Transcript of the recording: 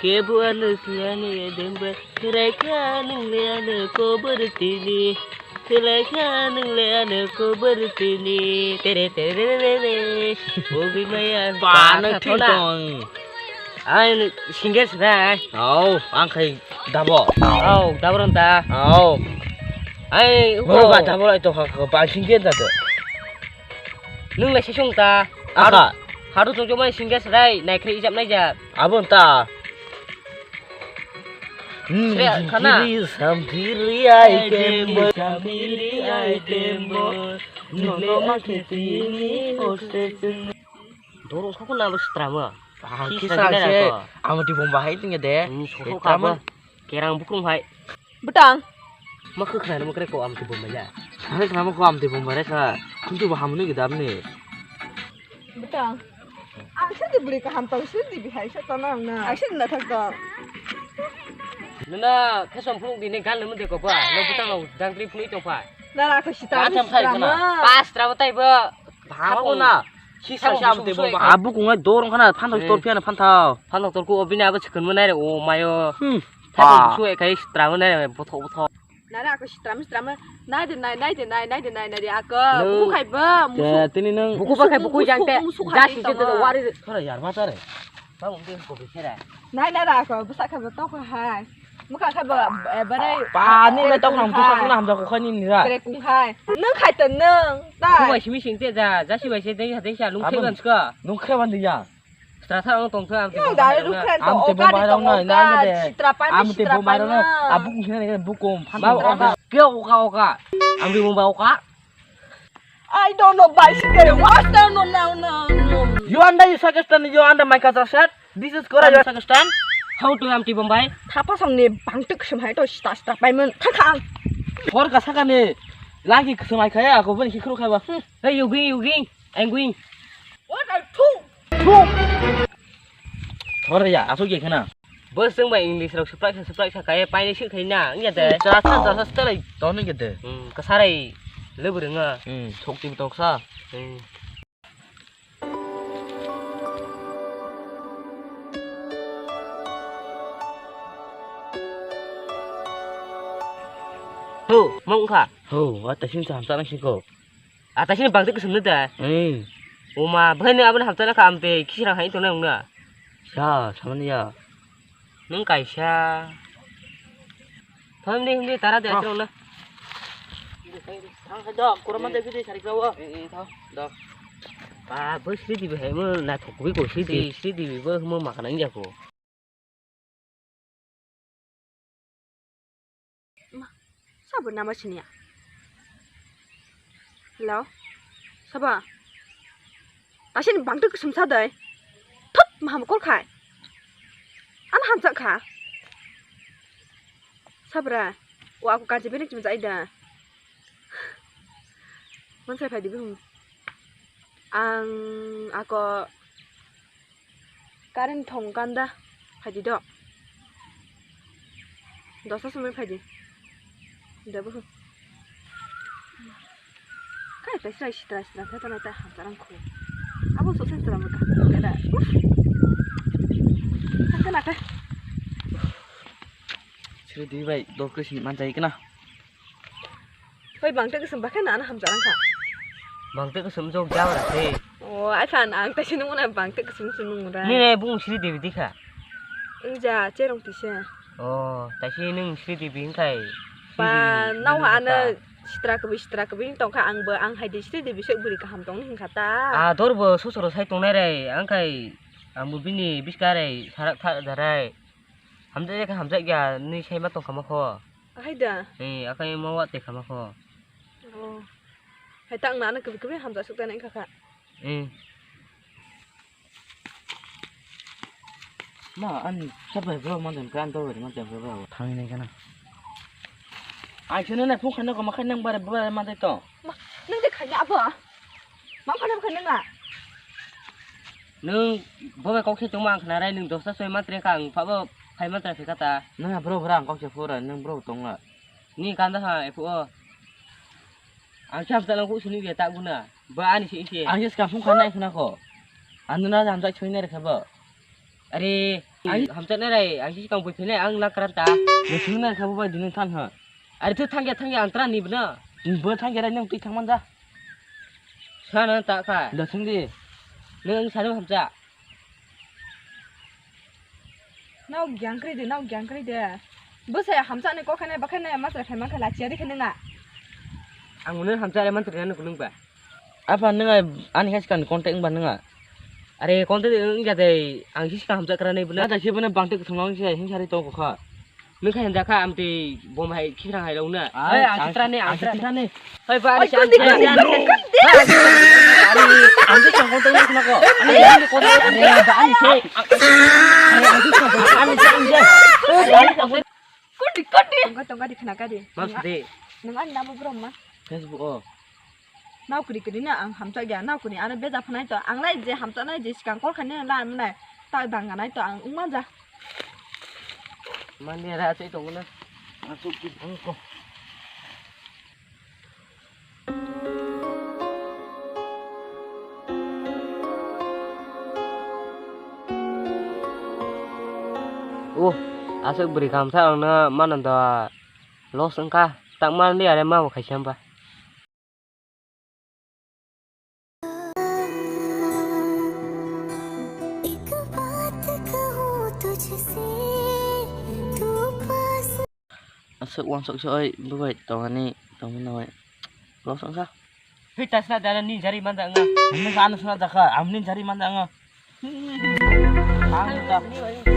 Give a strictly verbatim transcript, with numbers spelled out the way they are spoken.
Kebu ano siyani edembe, selaikha nungle ano kobortini, selaikha nungle ano kobortini, tere tere tere tere, obi maya. Ba, nang thik tong. Ai, singer sida. Au, ang khai dabo. Au, dabo ron da. Au. Ai, ba, dabo lai to kha, ba singer da to. Nung lai sesung ta. Aka. Haru chong chong mai singer sida, nai khre ijab nai ja. Abo ta. Hmm, Sre, khana. Sampiri, sampiri item bo, sampiri item bo. No, no, ma kheti ni oste chun. Dorong khokon na bo strama. Ah, kisa se. Amo ti bomba hai tinga de. Hmm, sokho ka bo. Kerang bukrung hai. Bwtang. Ma khwkhwrang ma kre ko amtwi bombai ya. Hai khwrang ma ko amtwi bombai re kha. Khunju bo hamni gidam ni. Bwtang. Ang se di bwrwi kaham tong se di bihai se tong ang na. Ang se di na thak tong. Nuna khesom phunuk di ne gal nemu de ko ba. No bwtang no dangtri phunui tong phai. Nara ko sita. Acham khai kana. Pastra bo tai bo. Bhama ko na. Si sa amtwi bombai. Abu kungai dorong khana phanthok tor phiya na phanthok. Phanthok tor ko obini abo chikon mo nai re o mayo. Hmm. Thaibo busu ekai sitra mo nai bothok bothok. Nara ako sitra mi sitra mi nai de nai nai de nai nai de nai nai de ako. Buku khai bo. Tini nang buku ba khai buku jang te. Jasi je te wari. Thora yar ma tare. Ba um de ko be khera. Nai nara ako bwsa khai bo tok hai. Mukha khai bo bare. Ba nung le tok nang bwsa kuna hamja ko khani nira. Bare kung hai. Nung khai to nung. Tai. Buku bai simi sing te ja jasi bai se de de sa lung khe ban ska. Nung khe ban de ya. Sitra sa ang tong kha, ang tong kha. Nung dari rukhan to oka di tong oka. Sitra pai sitra pai na. Abu kung sina ne bukom. Ba oka. Kya oka oka? Ang di mung ba oka. I don't know bicycle. What's the no no no no. You under you Sakistan, you under my Kazakhstan. This is Korea, you Sakistan. How to am ti Bombay? Thapa song ni bangtuk sum hai to sitra sitra pai man. Thakha ang. Kor ka saka ni. Lagi sum hai khaya ako bani khikru khaba. Hey, you going, you going. I'm going. What are two? Thor ya, asuk ye khena. Bo swng bai English rok swprak swprak sa kaya paini sik thai na, wngya de. Cha cha cha sa stalai ton ge de. Hmm, kasarai lebu rwnga. Hmm, thok ti tok sa. Hmm. Ho, mong kha. Ho, wa ta sin sa ham sa nang siko. Ataisini bangtwi kwswmno da. Ei. Oma, bwhaino aboni hamchana kha amtwi khisirang hai tongnai wngna. Sa, samani ya. Nwng kaisa. Thomni himdi tara de atirokna. Thang hai do, kurama de bidi sari krawo. Ei, ei, thang, do. Ba, bo sri dibi hai mo, na thokbi ko sri di, sri dibi bo mo makana ingjako. Ma, sabo nama sini ya? Hello? Sabo? Tasini bangtwi kwsum sa dai. Thut, maham kol khai. An hamjak kha. Sabra, o ako kanchi bini chum jai da. Mansai phai di bihung. Ang ako current thong kanda phai di do. Dosa somoi phai di. Da bihung. Kai pai srai sitra sitra khe tonai ta hamsa rang khu. Abo sok sen sitra mata. Kada. Uf. Kena khe. Sri di bai dok khe sini manjai kena. Oi, bangtwi kwsum bakhe na ano hamjak wngkha. Bangtwi kwsum jok jabra se. O, ai phan ang taisi nungmano bangtwi kwsum se nungmura. Nini bung Sri Devi dikha. Wngja, cherong tise. O, taisi nung Sri Devi wngkhai. Ba, nau ha ano sitra kwbwi, sitra kwbwi wng tongkha, ang bo, ang hai di Sri Devi se bwrwi kaham tongni hwnkha ta. A, dor bo sosoro sai tongnai rai, ang khai, ang bo bini biska rai, sarak thak jarai. Hamjak ya khe hamjak ya, nini sai ma tongkha ma kho. Ahai da. Eh, akai mo wa te khama kho. Oh. Hai tak na na kebel kebel hamjak suk ta nai kha kha. Eh. Ma, ani sabai bro man dem kan to man dem bro. Thang nai kana. Ai chene na phung khana ko ma khai nang bare bare man to. Ma, nang de khai na abo. Ma khana khana na. Nung bo bai kok se tongma ang khna rai nung dosta soi matre kha ang phabo khai matra phika ta. Nang bro bra ang kok se phura nung bro tongla. Ni kanda ha ephu o. Ang cham chala ku sini ge ta guna. Ba ani si ise. Ang jes ka phung khanai khna ko. Ang na jam jai choi nai kha ba. Are Ang hamjaknai rai, ang si kang bui phinai, ang lang kran ta. Bo sini nai kha bo bai dini than ha. Ari thu thangya thangya ang tra ni bna. Bo thangya rai nang twi thang man ja. Sana ta kha. Da sing di. Nang sanu hamja. Nao gyang kri de, nao gyang kri de. Bo se hamjaknai kok khanai, bakhai nai, ma se khaima khala chiari khe nang a. Ang uno hamjaknai man tra nang kunung ba. Apa nwnga ani hai sikang contact wngba nwnga? Are contact wngya de, ang si sikang hamjak kra nai bwna. Nata si bwna bangtwi kwthwng wng se hing sari tongo kha. Nwng kha hinda kha amtwi bom hai khikrang hai rok na. Ai, ang khikrang ni, ang khikrang ni. Hai ba, ani si, ani si, ani si. Ari, ang si sikang contact wng khna ko. Ani, ani contact, are ba, ani si. Ani si, ani si. Koti, koti. Tongka, tongka di khna ka di. Mam sadi. Nwng ani namo bwrwng ma? Facebook o. Nao kri kri na ang hamjak ya, nao kri ano beja phanai to, ang lai je hamjaknai je sikang kol khainai la manai, ta dang ganai to ang wng manja. Mani ra se tong na. Masuk ki ang ko. Oh, aswk bwrwi kamsa ang no mano da loss wngkha, tak mani are ma bo khaisa hwnba. Aswk wansok se oi bwbai tongani tongmani oi. Loss wngkha. Hei, tasna dana ni jari manda wngkha. Amni ano sna jakha, amni jari manda wngkha. Ang ta.